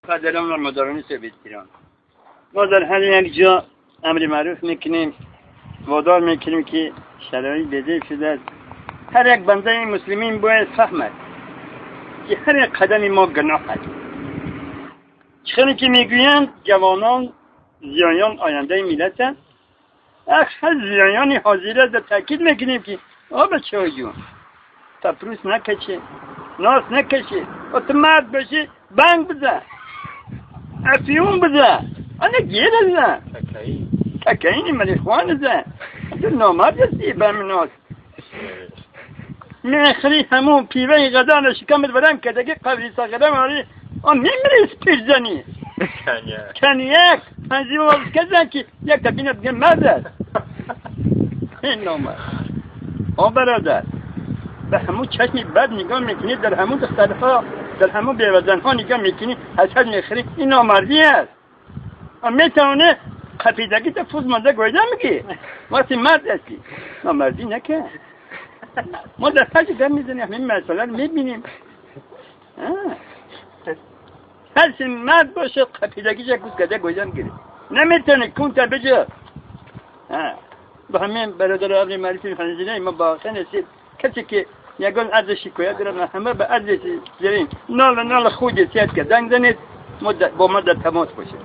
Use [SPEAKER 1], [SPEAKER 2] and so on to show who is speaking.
[SPEAKER 1] پدران و مادران سویت ایران، ما در هر یک جا امر معروف میکنیم، وادار میکنیم که شرایط بده شده است. هر یک بنده مسلمین باید فهمد که هر یک قدم ما گناه است. چخیلی که میگویند جوانان زیایان آینده ملتند، هر زیایان حاضره در تاکید میکنیم که آ بچه جون تپروس نکشه، ناس نکشه، و تو مرد باشی بنگ بزن، افیون بزن، انا گیر بزن، ککایی مریخوان بزن، تو نامرد هستی به همین ناس میخری همون پیوه غذا شکمت برم که دیگه قبری ساقدم آری آن میمیری پیش زنی کنیک تنظیم وارد کردن که یک تبینه بگه مرد است. این نامرد. آ برادر، به همون چشمی بد نگاه میکنی، در همون دخترها، در همون بیوزنها نگاه میکنی، حسد میخری، این نامردی است. میتونه قپیدگی تا فوز مانده گویده میگی وقتی مرد هستی نامردی نکن. ما در فجر گم میزنیم، همین مسئله رو میبینیم. هر مرد باشه قپیدگی چه کوز کده گویده میگیره، نمیتونه کون تا بجا. با همین برادر ابن معرفی خنزینه ما با نسید کسی که یگان عرض شکایت دارد، همه به عرض زرین نال نال خود سیاد که زنگ زنید، با ما در تماس باشه.